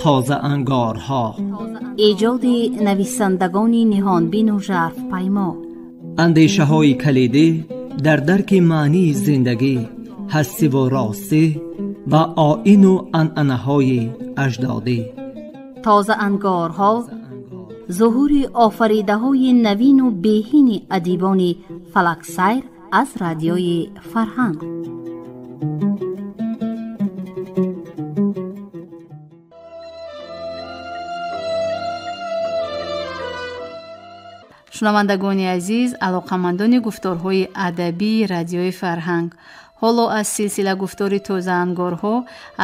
Тозаангорҳо, эҷоди нависандагони ниҳонбину жарфпаймо, андешаҳои калидӣ дар дарки маънии зиндагӣ, ҳастиву ростӣ ва оину анъанаҳои аҷдодӣ. Тозаангорҳо зуҳури офаридаҳои навину беҳини адибони фалаксайр аз Радиои Фарҳанг. Шунавандагони азиз, алоқамандони гуфторҳои адабии Радиои Фарҳанг, ҳоло аз силсила гуфтори тозаангорҳо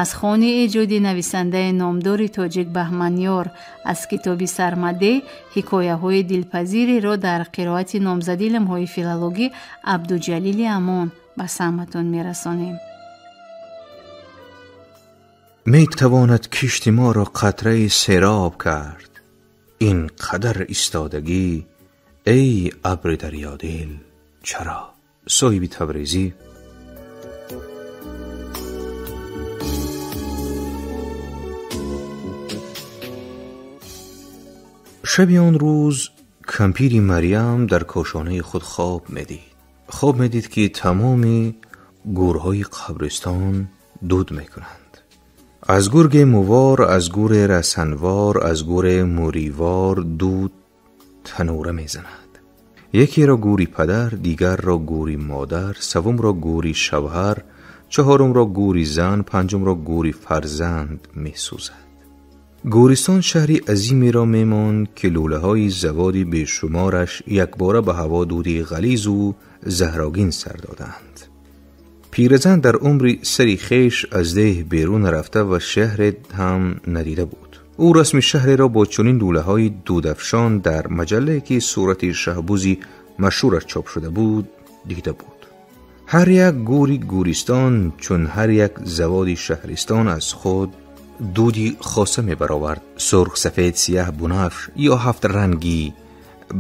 аз хони эҷоди нависандаи номдори тоҷик Баҳманёр аз китоби Сармадеҳ ҳикояҳои дилпазиреро дар қироати номзади илмҳои филологӣ Абдуҷалили Амон ба самъатон мерасонем. Метавонад кишти моро қатраи сероб кард. Ин қадар истодагӣ, эй абри дарёдил, чаро? Соҳиби Табрезӣ. Шаби он рӯз кампири Марьям дар кошонаи худ хоб медид. Хоб медид, ки тамоми гурҳои қабристон дуд мекунанд. Аз гурги мувор, аз гури расанвор, аз гури муривор дуд танура мезанад. Якеро гури падар, дигарро гури модар, севумро гури шавҳар, чаҳорумро гури зан, панҷумро гури фарзанд месӯзад. Гӯристон шаҳри азимеро мемонд, ки лӯлаҳои заводи бешумораш якбора ба ҳаво дуди ғализу заҳрогин сар доданд. Пиразан дар умри сари хеш аз деҳ берун нарафта ва шаҳре ҳам надида буд. Ӯ расми шаҳреро бо чунин лӯлаҳои дудафшон дар маҷаллае, ки сурати шаҳбузи машҳураш чоп шуда буд, дида буд. Ҳар як гӯри гӯристон, чун ҳар як заводи шаҳристон, аз худ дуди хоса мебаровард: сурх, сафед, сияҳ, бунафш ё ҳафт рангӣ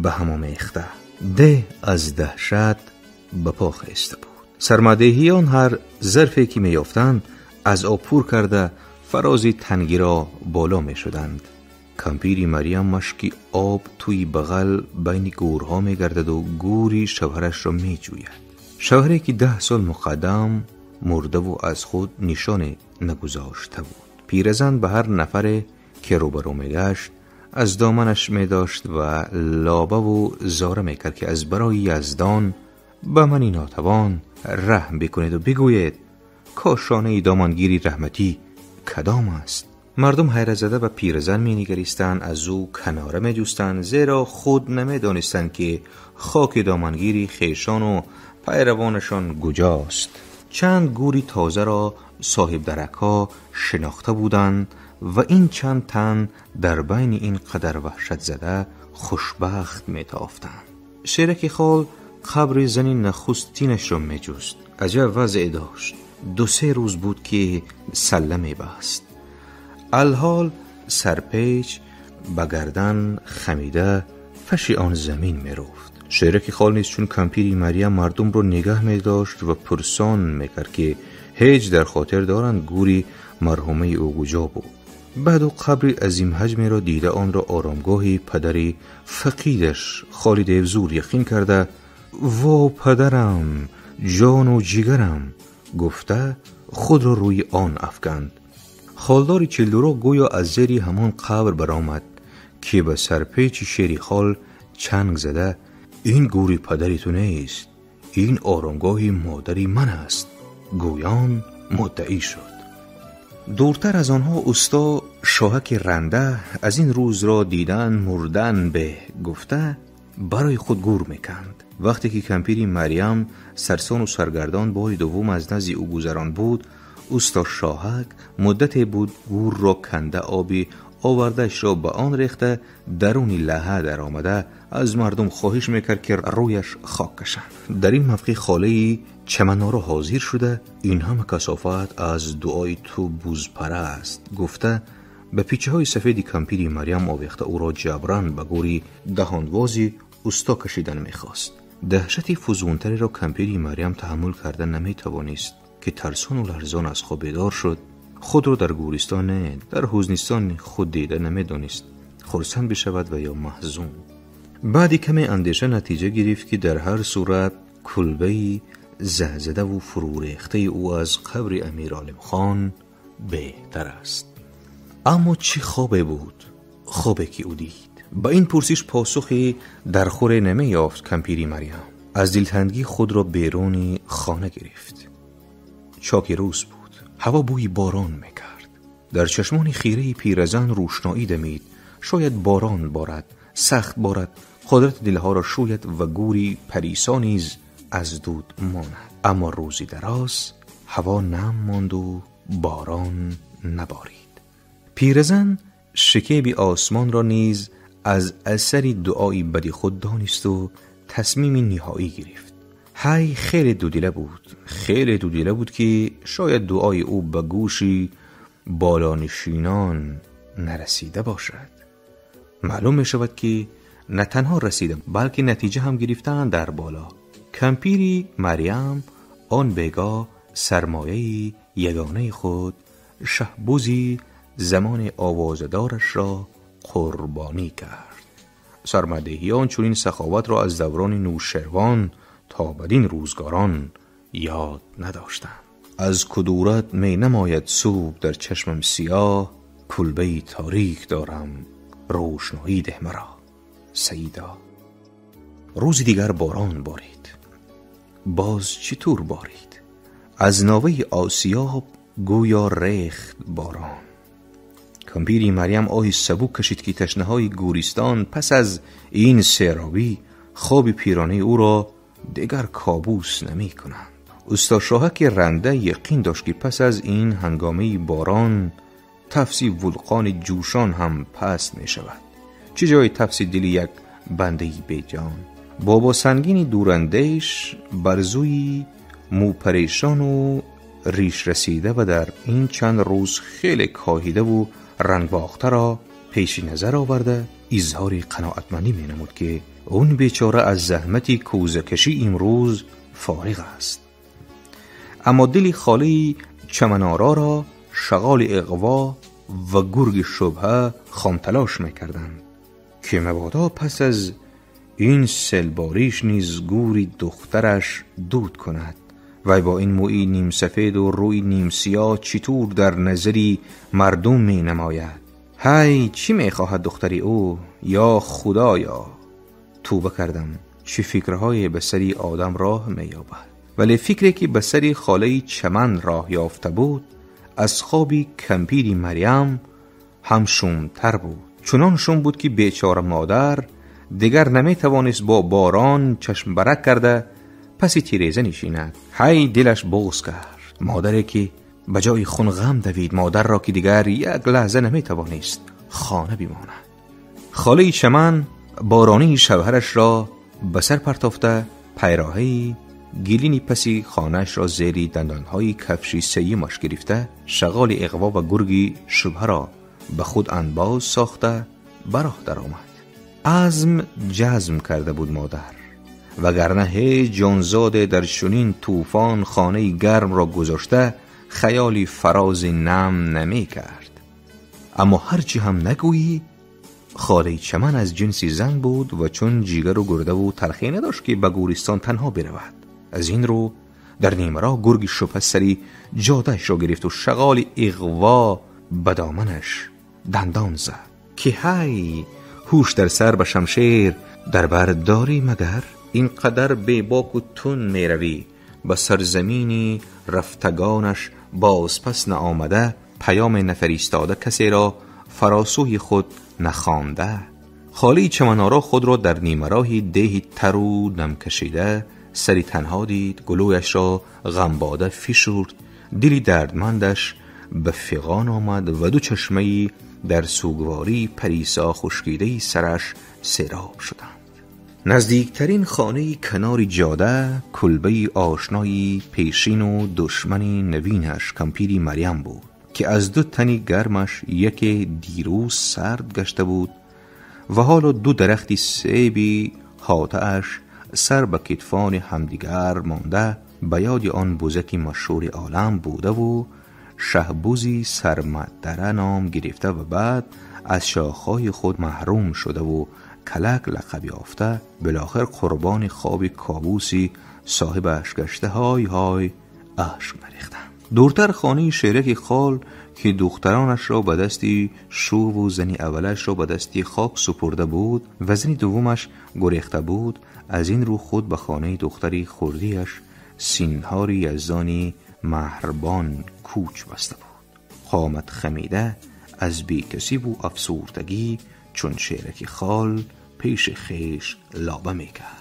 ба ҳам омехта. Деҳ аз даҳшат ба по хеста буд. Сармадеҳиён ҳар зарфе ки меёфтанд, аз об пур карда фарози тангиро боло мешуданд. Кампири Марьям машки об тӯи бағал байни гӯрҳо мегардаду гӯри шавҳарашро меҷӯяд. Шавҳаре ки 10 сол муқаддам мурдаву аз худ нишоне нагузошта буд. Пиразан ба ҳар нафаре ки рӯбарӯ мегашт, аз доманаш медошт ва лобаву зора мекард, ки аз барои Яздон ба мани нотавон раҳм бикунеду бигӯед, кошонаи домангири раҳматӣ кадом аст. Мардум ҳайратзада ба пиразан менигаристанд, аз ӯ канора меҷустанд, зеро худ намедонистанд, ки хоки домангири хешону пайравонашон куҷост. Чанд гӯри тозаро соҳибдаракҳо шинохта буданд ва ин чанд тан дар байни ин қадар ваҳшатзада хушбахт метофтанд. Шераки хол қабри зани нахустинашро меҷуст. Аҷаб вазъе дошт. 2-3 рӯз буд, ки салла мебаст. Алҳол сарпеч ба гардан хамида фаши он замин мерофт. Шераки хол низ чун кампири Марьям мардумро нигаҳ медошт ва пурсон мекард, ки ҳеҷ дар хотир доранд гӯри марҳумаи ӯ куҷо буд. Баъд ӯ қабри азимҳаҷмеро дида, онро оромгоҳи падари фақидаш Холи Девзур яқин карда, во падарам, ҷону ҷигарам гуфта худро рӯи он афканд. Холдори чилдуро гӯё аз зери ҳамон қабр баромад, ки ба сарпечи шери хол чанг зада, ин гӯри падари ту нест, ин оромгоҳи модари ман аст, гӯён муддаӣ шуд. Дуртар аз онҳо усто шоҳаки ранда аз ин рӯзро дидан мурдан беҳ гуфта барои худ гур меканд. Вақте ки кампири Марьям сарсону саргардон бори дуввум аз назди ӯ гузарон буд, усто шоҳак муддате буд гурро канда оби овардаашро ба он рехта даруни лаҳа даромада аз мардум хоҳиш мекард, ки рӯяш хок кашанд. Дар ин мавқеъ холаи чаманоро ҳозир шуда, ин ҳама касофат аз дуои ту бузпара аст гуфта ба пичаҳои сафеди кампири Марьям овехта ӯро ҷабран ба гӯри даҳонвози усто кашидан мехост. Даҳшати фузунтареро кампири Марьям таҳаммул карда наметавонист. ки тарсону ларзон аз хоб бедор шуд, худро дар гӯристон не, дар ҳузнистони худ дида намедонист хурсанд бишавад ва ё маҳзун. Баъди каме андеша натиҷа гирифт, ки дар ҳар сурат кулбаи заҳзадаву фурӯрехтаи ӯ аз қабри Амиролимхон беҳтар аст. Аммо чӣ хобе буд, хобе ки ӯ дид? Ба ин пурсиш посухи дархӯре намеёфт. Кампири Марьям аз дилтангӣ худро беруни хона гирифт. Чоки рӯз буд, ҳаво бӯи борон мекард. Дар чашмони хираи пиразан рӯшноӣ дамид. Шояд борон борад, сахт борад, қудрати дилҳоро шӯяд ва гӯри парисо низ аз дуд монад. Аммо рӯзи дароз ҳаво нам монду борон наборид. Пиразан шикеби осмонро низ аз асари дуои бади худ донисту тасмими ниҳоӣ гирифт. Ҳай, хеле дудила буд, хеле дудила буд, ки шояд дуои ӯ ба гӯши болонишинон нарасида бошад. Маълум мешавад, ки на танҳо расида, балки натиҷа ҳам гирифтаанд дар боло. Кампири Марьям он бегоҳ сармояи ягонаи худ, шаҳбузи замони овозадорашро қурбонӣ кард. Сармадеҳиён чунин саховатро аз даврони Нӯшервон то бадин рӯзгорон ёд надоштанд. Аз кудурат менамояд субҳ дар чашмам сиёҳ, кулбаи торик дорам, рӯшноӣ деҳ маро, Саида. Рӯзи дигар борон борид. Боз чӣ тур борид? Аз новаи осиёб гӯё рехт борон. Кампири Марьям оҳи сабук кашид, ки ташнаҳои гӯристон пас аз ин серобӣ хоби пиронаи ӯро дигар кобус намекунанд. Устошоҳаки ранда яқин дошт, ки пас аз ин ҳангомаи борон тафси вулқони ҷӯшон ҳам паст мешавад. Чӣ ҷои тафси дили як бандаи беҷон? Бобосангини дурандеш барзуи мӯпарешону ришрасида ва дар ин чанд рӯз хеле коҳидаву рангбохтаро пеши назар оварда изҳори қаноатмандӣ менамуд, ки он бечора аз заҳмати кӯзакашӣ имрӯз фориғ аст. Аммо дили холаи чаманороро шағоли иғво ва гурги шубҳа хомталош мекарданд, ки мабодо пас аз ин селбориш низ гӯри духтараш дуд кунад. Вай бо ин мӯи нимсафеду рӯи нимсиёҳ чӣ тур дар назари мардум менамояд? Ҳай, чӣ мехоҳад духтари ӯ? Ё худоё, тӯба кардам, чӣ фикрҳое ба сари одам роҳ меёбад. Вале фикре ки ба сари холаи чаман роҳ ёфта буд, аз хоби кампири Марьям ҳам шумтар буд. Чунон шум буд, ки бечора модар дигар наметавонист бо борон чашмбарак карда паси тиреза нишинад. Ҳай, дилаш буғз кард. Модаре ки ба ҷои хун ғам давид, модарро ки дигар як лаҳза наметавонист хона бимонад. Холаи чаман боронии шавҳарашро ба сар партофта, пайроҳаи гилини паси хонаашро зери дандонҳои кафши сеюмаш гирифта, шағоли иғво ва гурги шубҳаро ба худ анбоз сохта ба роҳ даромад. Азм ҷазм карда буд модар, вагарна ҳеҷ ҷонзоде дар чунин тӯфон хонаи гармро гузошта хаёли фарози нам намекард. Аммо ҳарчи ҳам нагӯӣ, холаи чаман аз ҷинси зан буд ва чун ҷигару гурдаву талхе надошт, ки ба гӯристон танҳо биравад. Аз ин рӯ дар нимароҳ гурги шубҳа сари ҷодаашро гирифту шағоли иғво ба доманаш дандон зад, ки ҳай, ҳуш дар сар ба шамшер дар бар дорӣ магар? Ин қадар бебоку тун меравӣ, ба сарзамини рафтагонаш бозпас наомада, паёме нафаристода, касеро фаросӯи худ нахонда. Холаи чаманоро худро дар нимароҳи деҳи тару намкашида сари танҳо дид. Гулӯяшро ғамбода фишурд, дили дардмандаш ба фиғон омад ва ду чашмаи дар сугвории парисо хушкидаи сараш сероб шуданд. Наздиктарин хонаи канори ҷода кулбаи ошнои пешину душмани навинаш кампири Марьям буд, ки аз ду тани гармаш яке дирӯз сард гашта буд ва ҳоло ду дарахти себи ҳотааш сар ба китфони ҳамдигар монда ба ёди он бузаки машҳури олам буда ву шаҳбузи сармаддара ном гирифта ва баъд аз шохҳои худ маҳрум шуда ву калак лақаб ёфта, билохир қурбони хоби кобуси соҳибаш гашта ҳой ҳой ашк мерехтанд. Дуртар хонаи шераки хол ки духтаронашро ба дасти шуву зани аввалашро ба дасти хок супурда буд ва зани дуввумаш гурехта буд, аз ин рӯ худ ба хонаи духтари хурдиаш синҳори яздони меҳрбон кӯч баста буд. Қомат хамида аз бекасиву афсурдагӣ чун шераки хол пеши хеш лоба мекард.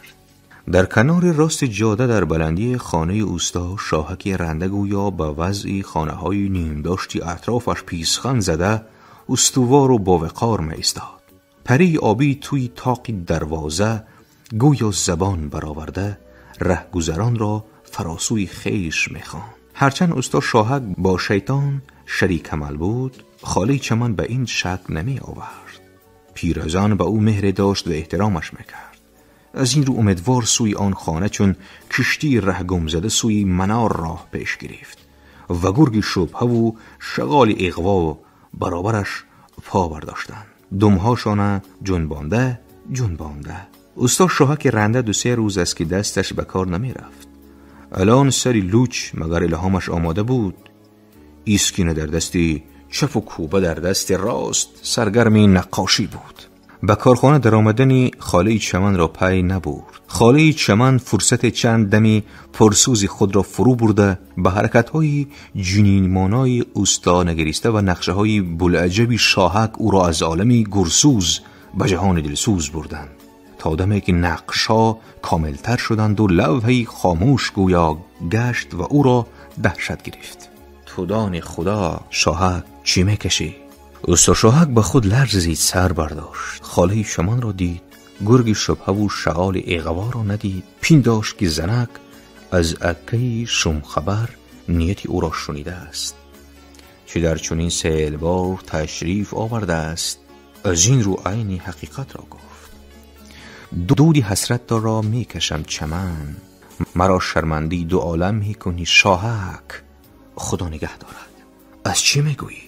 Дар канори рости ҷода дар баландии хонаи усто шоҳаки ранда гӯё ба вазъи хонаҳои нимдошти атрофаш писхан зада устувору бовиқор меистод. Парии обӣ тӯи тоқи дарвоза гӯё забон бароварда раҳгузаронро фаросӯи хеш мехонд. Ҳарчанд усто шоҳак бо шайтон шарикамал буд, холаи чаман ба ин шак намеовард. Пиразан ба ӯ меҳре дошт ва эҳтиромаш мекард. Аз ин рӯ умедвор сӯи он хона чун киштии раҳгумзада сӯи манор роҳ пеш гирифт ва гурги шубҳаву шағоли иғво баробараш по бардоштанд. Думҳошона ҷунбонда ҷунбонда. Усто шоҳаки ранда 2-3 рӯз аст ки дасташ ба кор намерафт. Алон сари луч магар илҳомаш омода буд. Искина дар дасти чапу кӯба дар дасти рост саргарми наққошӣ буд. Ба корхона даромадани холаи чаманро пай набурд. Холаи чаман фурсати чанд дами пурсӯзи худро фурӯ бурда ба ҳаракатҳои ҷунинмонои усто нагириста ва нақшаҳои булаҷаби шоҳак ӯро аз олами гурсӯз ба ҷаҳони дилсӯз бурданд. То даме ки нақшҳо комилтар шуданду лавҳаи хомӯш гӯё гашт ва ӯро даҳшат гирифт. Тудони худо, шоҳак чӣ мекашӣ? Усто шоҳак ба худ ларзид, сар бардошт. Холаи чаманро дид, гурги шубҳаву шағоли иғворо надид. Пиндошт ки занак аз аккаи шумхабар нияти ӯро шунидааст, чӣ дар чунин селбор ташриф овардааст. Аз ин рӯ айни ҳақиқатро гуфт. Дуди ҳасратро мекашам чаман, маро шармандии ду олам мекунӣ шоҳак. Худо нигаҳ дорад. Аз чӣ мегӯӣ?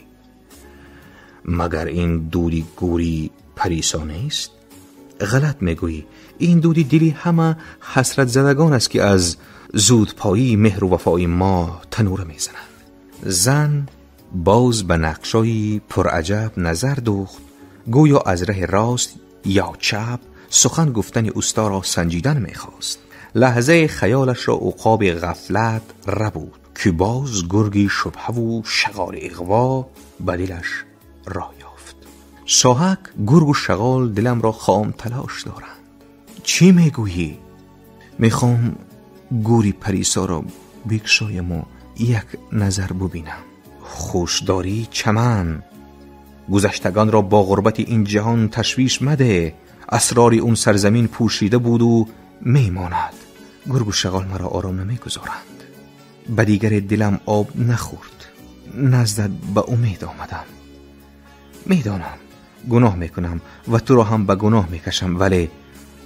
Магар ин дуди гӯри парисо нест? Ғалат мегӯӣ. Ин дуди дили ҳама ҳасратзадагон аст ки аз зудпоии меҳру вафои мо танӯра мезананд. Зан боз ба нақшҳои пураҷаб назар дӯхт, гӯё аз раҳи рост ё чап сухан гуфтани усторо санҷидан мехост. Лаҳзаи хаёлашро уқоби ғафлат рабуд ки боз гурги шубҳаву шағоли иғво ба дилаш роҳ ёфт. Шоҳак, гургу шағол диламро хом талош доранд. Чӣ мегӯӣ? Мехоҳам гури парисоро бикшояму як назар бубинам. Хушдорӣ чаман, гузаштагонро бо ғурбати ин ҷаҳон ташвиш маде. Асрори он сарзамин пӯшида буду мемонад. Гургу шағол маро ором намегузоранд. Ба дигаре дилам об нахӯрд. Наздат ба умед омадам. Медонам гуноҳ мекунам ва туро ҳам ба гуноҳ мекашам, вале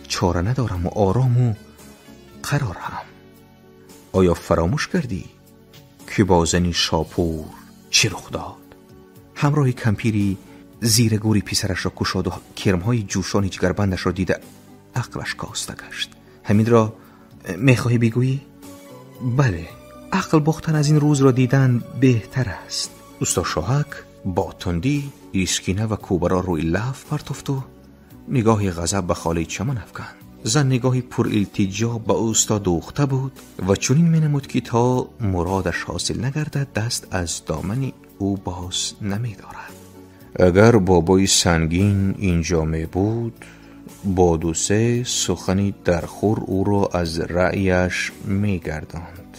чора надораму орому қарорам. Оё фаромӯш кардӣ ки бо зани шопур чӣ рух дод? Ҳамроҳи кампири зира гӯри писарашро кушоду кирмҳои ҷӯшони ҷигарбандашро дида ақлаш коста гашт. Ҳаминро мехоҳӣ бигӯӣ? Бале, ақл бохтан аз ин рӯзро дидан беҳтар аст. Усто шоҳак бо тундӣ искина ва кӯбаро рӯи лаф партофту нигоҳи ғазаб ба холаи чаман афканд. Зан нигоҳи пурилтиҷо ба усто дӯхта буд ва чунин менамуд ки то муродаш ҳосил нагардад даст аз домани ӯ боз намедорад. Агар бобои сангин инҷо мебуд, бо 2-3 сухани дархӯр ӯро аз раъяш мегардонд.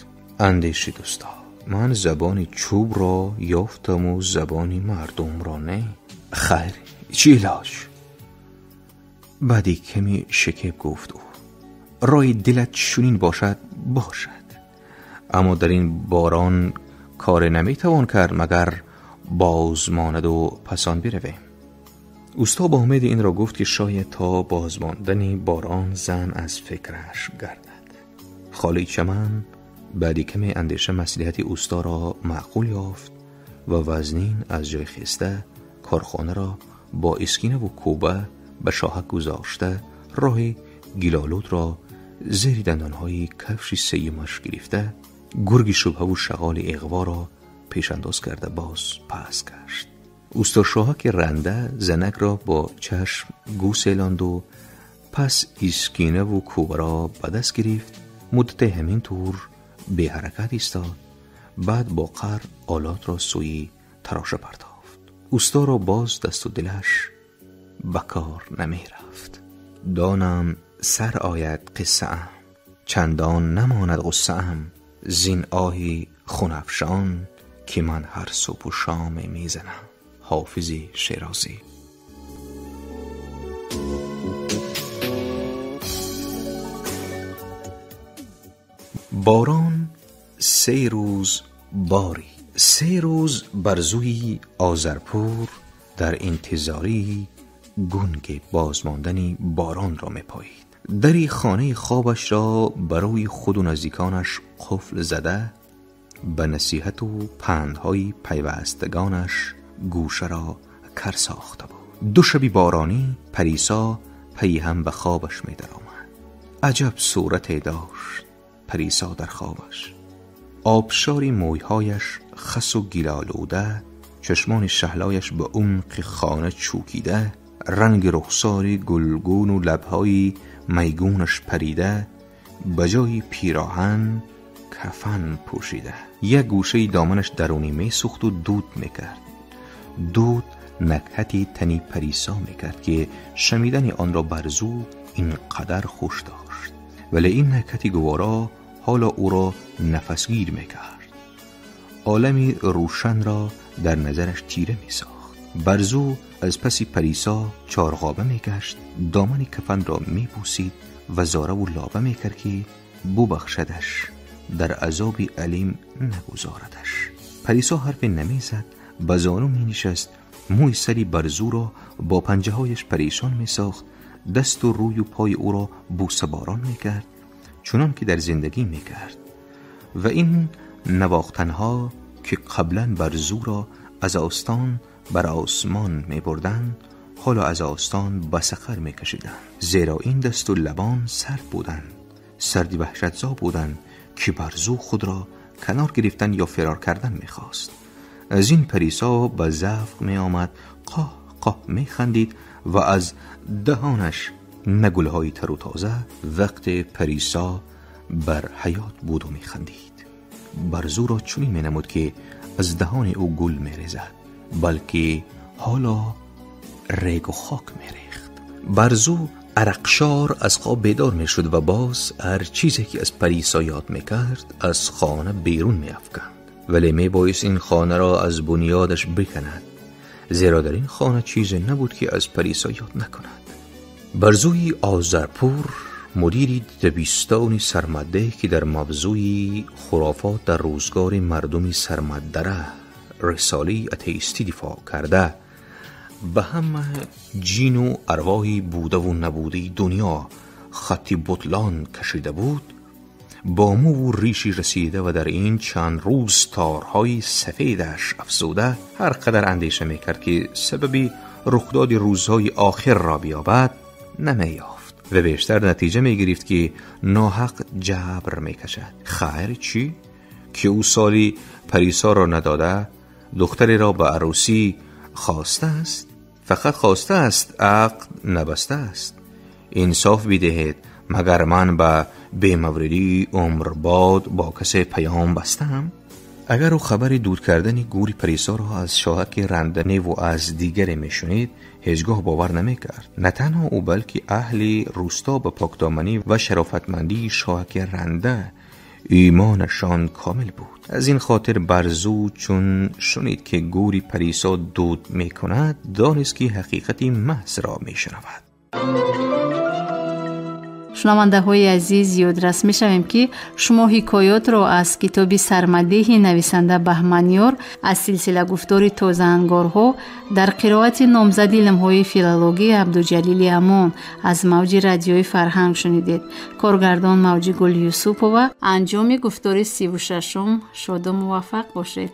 Андешид усто: ман забони чӯбро ёфтаму забони мардумро не. Хайр, чӣ илоҷ? Баъди ками шикеб гуфт ӯ: роҳи дилат чунин бошад, бошад, аммо дар ин борон коре наметавон кард магар бозмонаду пасон биравем. Усто бо умеди инро гуфт ки шояд то бозмондани борон зан аз фикраш гардад. Холаи чаман Баъди каме андеша маслиҳати усторо маъқул ёфт ва вазнин аз ҷой хеста корхонаро бо искинаву кӯба ба шоҳак гузошта роҳи гилолудро зери дандонҳои кафши сеюмаш гирифта гурги шубҳаву шағоли иғворо пешандоз карда боз пас гашт. Усто шоҳаки ранда занакро бо чашм гӯселонду пас искинаву кӯбаро ба даст гирифт. Муддате ҳамин тур беҳаракат истод. Баъд бо қаҳр олотро сӯи тароша партофт. Усторо боз дасту дилаш ба кор намерафт. Донам сар ояд қиссаам, чандон намонад ғуссаам, зин оҳи хунафшон ки ман ҳар субҳу шоме мезанам. Ҳофизи Шерозӣ. Борон 3 рӯз борид. 3 рӯз Барзуи Озарпур дар интизории гунги бозмондани боронро мепоид. Дари хонаи хобашро барои худу наздиконаш қуфл зада ба насиҳату пандҳои пайвастагонаш гӯшаро кар сохта буд. 2 шаби боронӣ Парисо пайи ҳам ба хобаш медаромад. Аҷаб сурате дошт Парисо дар хобаш. Обшори мӯйҳояш хасу гилолуда, чашмони шаҳлояш ба умқи хона чӯкида, ранги рухсори гулгуну лабҳои майгунаш парида, ба ҷои пироҳан кафан пӯшида. Як гӯшаи доманаш дарунӣ месӯхту дуд мекард. Дуд накҳати тани Парисо мекард, ки шамидани онро Барзу ин қадар хуш дошт. Вале ин накҳати гуворо ҳоло ӯро нафасгир мекард. Олами рӯшанро дар назараш тира месохт. Барзу аз паси Парисо чорғоба мегашт, домани кафанро мебӯсид ва зораву лоба мекард, ки бубахшадаш, дар азоби алим нагузорадаш. Парисо ҳарфе намезад, ба зону менишаст, мӯи сари Барзуро бо панҷаҳояш парешон месохт, дасту рӯю пои ӯро бӯсаборон мекард, чунон ки дар зиндагӣ мекард. Ва ин навохтанҳо ки қаблан Барзуро аз остон бар осмон мебурданд, ҳоло аз остон ба сақар мекашиданд. Зеро ин дасту лабон сард буданд, сарди ваҳшатзо буданд, ки Барзу худро канор гирифтан ё фирор кардан мехост. Аз ин Парисо ба завқ меомад, қоҳ қоҳ механдид ва аз даҳонаш на гулҳои тару тоза. Вақте Парисо бар ҳаёт буду механдид, Барзуро чунин менамуд, ки аз даҳони ӯ гул мерезад, балки ҳоло регу хок мерехт. Барзу арақшор аз хоб бедор мешуд ва боз ҳар чизе ки аз Парисо ёд мекард аз хона берун меафканд. Вале мебоист ин хонаро аз бунёдаш биканад, зеро дар ин хона чизе набуд, ки аз Парисо ёд накунад. Барзуи Озарпур, мудири дабистони сармадде, ки дар мавзӯи хурофот дар рӯзгори мардуми сармаддара рисолаи атеистӣ дифоъ карда, ба ҳама ҷину арвоҳи будаву набудаи дунё хатти бутлон кашида буд, бо мӯву риши расида ва дар ин чанд рӯз торҳои сафедаш афзуда, ҳар қадар андеша мекард, ки сабаби рухдоди рӯзҳои охирро биёбад, намеёфт ва бештар натиҷа мегирифт, ки ноҳақ ҷабр мекашад. Хайр чӣ ки ӯ соли Парисоро надода, духтареро ба арӯсӣ хостааст, фақат хостааст, ақд набастааст. Инсоф бидиҳед, магар ман ба бемавридии умрбод бо касе паём бастаам? Агар ӯ хабари дуд кардани гури Парисоро аз шоҳаки ранданеву аз дигаре мешунид, ҳеҷ гоҳ бовар намекард. На танҳо ӯ, балки аҳли рӯсто ба покдоманӣ ва шарофатмандии шоҳаки ранда имонашон комил буд. Аз ин хотир Барзу чун шунид, ки гури Парисо дуд мекунад, донист, ки ҳақиқати маҳзро мешунавад. Шунавандаҳои азиз, ёдрас мешавем, ки шумо ҳикоётро аз китоби Сармадеҳи нависанда Баҳманёр аз силсила гуфтори Тозаангорҳо дар қироати номзади илмҳои филологӣ Абдуҷалили Амон аз мавҷи Радиои Фарҳанг шунидед. Коргардон Мавҷигул Юсупова. Анҷоми гуфтори 36-ум. Шоду муваффақ бошед.